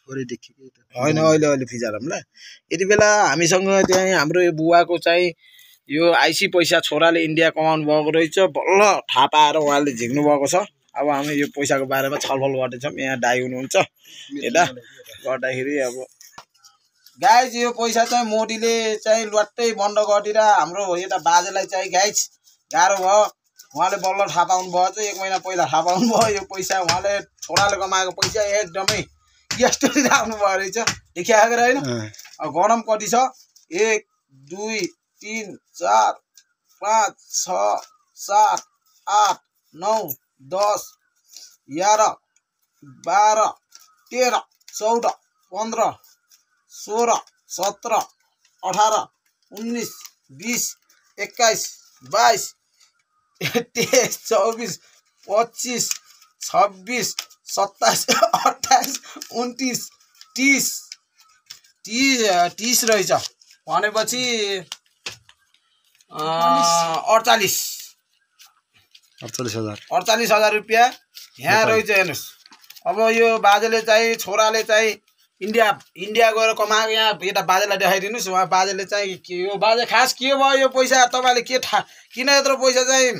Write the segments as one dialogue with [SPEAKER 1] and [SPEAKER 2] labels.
[SPEAKER 1] होइन अहिले फिजारमला यति बेला हामीसँग चाहिँ हाम्रो यो बुवाको चाहिँ यो आइसी पैसा छोराले इन्डिया कमाउनु भएको रहेछ बल्ल थाहा पाएर उहाँले झिक्नु भएको छ। अब हामी यो पैसाको बारेमा छलफल गर्दैछौँ। यहाँ दाइ हुनुहुन्छ यता गर्दाखेरि अब गाइज यो पैसा चाहिँ मोदीले चाहिँ लट्टै बन्द गरिदिएर हाम्रो यता बाजेलाई चाहिँ गाइज गाह्रो भयो। उहाँले बल्ल थाहा पाउनु भयो चाहिँ 1 महिना पहिला थाहा पाउनु भयो यो पैसा उहाँले छोराले कमाएको पैसा एकदमै यस्तो राख्नु भयो रहेछ देखिआएको होइन। गरम कति छ 1 2 3 4 5 6 7 8 9 10 11 12 13 14 15 16 17 18 19 20 21 22 23 24 25 26 27 28 29 30 रहेछ भनेपछि 48,000 रुपियाँ यहाँ रहेछ हेर्नुहोस्। अब यो बाजेले चाहिँ छोराले चाहिँ इन्डिया गएर कमाएको यहाँ यता बाजेलाई देखाइदिनुहोस्। उहाँ बाजेले चाहिँ यो बाजे खास के भयो यो पैसा तपाईँले किन यत्रो पैसा चाहिँ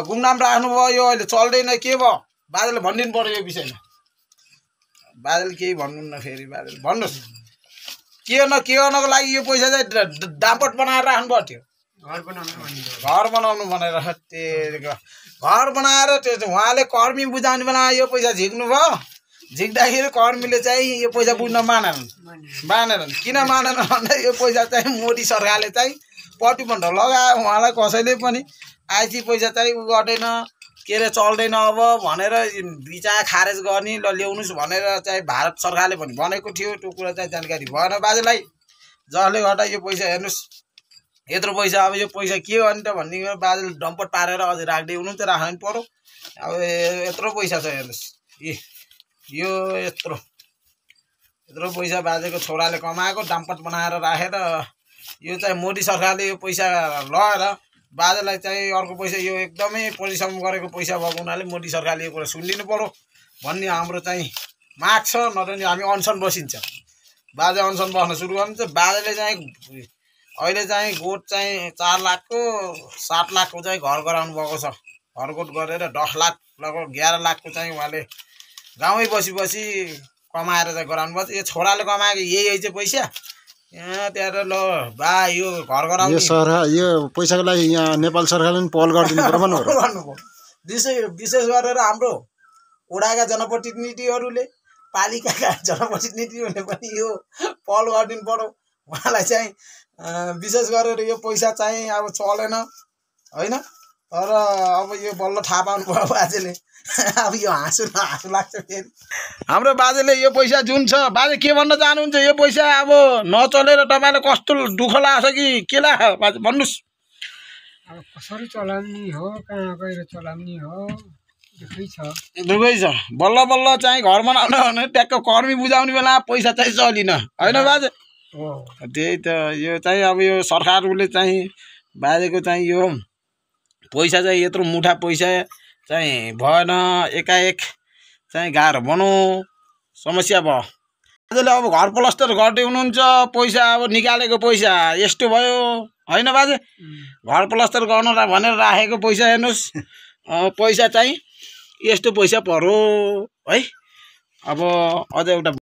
[SPEAKER 1] गुमनाम राख्नुभयो यो अहिले चल्दैन के भयो बाजेले भनिदिनु पर्यो यो विषयमा। बाजेले केही भन्नुहुन्न फेरि बाजेले भन्नुहोस् के गर्नको लागि यो पैसा चाहिँ डाम्पट बनाएर राख्नुभयो थियो घर बनाउनु भनेर घर बनाएर त्यो उहाँले कर्मी बुझाउने बेला यो पैसा झिक्नु भयो। झिक्दाखेरि कर्मीले चाहिँ यो पैसा बुझ्न मानेनन् किन मानेन भन्दा यो पैसा चाहिँ मोदी सरकारले चाहिँ प्रतिबन्ध लगायो उहाँलाई कसैले पनि आइसी पैसा चाहिँ उ गर्दैन के अरे चल्दैन अब भनेर भिजा खारेज गर्ने ल ल्याउनुहोस् भनेर चाहिँ भारत सरकारले पनि भनेको थियो। त्यो कुरा चाहिँ जानकारी भएन बाजेलाई जसले गर्दा यो पैसा हेर्नुहोस् यत्रो पैसा अब यो पैसा के गर्ने त भन्ने बाजेले डम्पट पारेर अझै राख्दै हुनुहुन्छ राख्नु पर्यो। अब यत्रो पैसा छ हेर्नुहोस् यो यत्रो पैसा बाजेको छोराले कमाएको डाम्पट बनाएर राखेर यो चाहिँ मोदी सरकारले यो पैसा लगेर बाजेलाई चाहिँ अर्को पैसा यो एकदमै परिश्रम गरेको पैसा भएको हुनाले मोदी सरकारले यो कुरा सुनिदिनु पर्यो भन्ने हाम्रो चाहिँ माग छ। नत्र नि हामी अनसन बसिन्छ बाजे अनसन बस्न सुरु गर्नुहुन्छ। बाजेले चाहिँ अहिले चाहिँ गोठ चाहिँ 4 लाखको 7 लाखको चाहिँ घर गराउनु भएको छ। घरगोठ गरेर 10 लाख लगभग 11 लाखको चाहिँ उहाँले गाउँमै बसी कमाएर चाहिँ गराउनु भएको छ। यो छोराले कमाएको यही चाहिँ पैसा त्यहाँ ल बा यो घर गराउनु
[SPEAKER 2] यो पैसाको लागि यहाँ नेपाल सरकारले पनि पहल गरिदिनु पर्यो।
[SPEAKER 1] विशेष गरेर हाम्रो वडाका जनप्रतिनिधिहरूले पालिकाका जनप्रतिनिधिहरूले पनि यो पहल गरिदिनु पर्यो। उहाँलाई चाहिँ विशेष गरेर यो पैसा चाहिँ अब चलेन होइन। तर अब यो बल्ल थाहा पाउनु भयो बाजेले अब यो हाँसु लाग्छ फेरि। हाम्रो बाजेले यो पैसा जुन छ बाजे के भन्न चाहनुहुन्छ यो पैसा अब नचलेर तपाईँलाई कस्तो दुःख लाग्छ कि के लाग्छ बाजे भन्नुहोस्।
[SPEAKER 3] अब कसरी चलाउने हो कहाँ गएर चलाउने हो
[SPEAKER 1] दुःखै छ। बल्ल चाहिँ घर बनाउन भने ट्याक्क कर्मी बुझाउने बेला पैसा चाहिँ चलिन होइन बाजे। त्यही त यो चाहिँ अब यो सरकारले चाहिँ बाजेको चाहिँ यो पैसा चाहिँ यत्रो मुठा पैसा चाहिँ भएन एकाएक चाहिँ गाह्रो भनौँ समस्या भयो। बाजेले अब घर प्लस्टर गर्दै हुनुहुन्छ पैसा अब निकालेको पैसा यस्तो भयो होइन बाजे। घर प्लस्टर गर्न भनेर राखेको पैसा हेर्नुहोस् पैसा चाहिँ यस्तो पैसा पर्यो है। अब अझ एउटा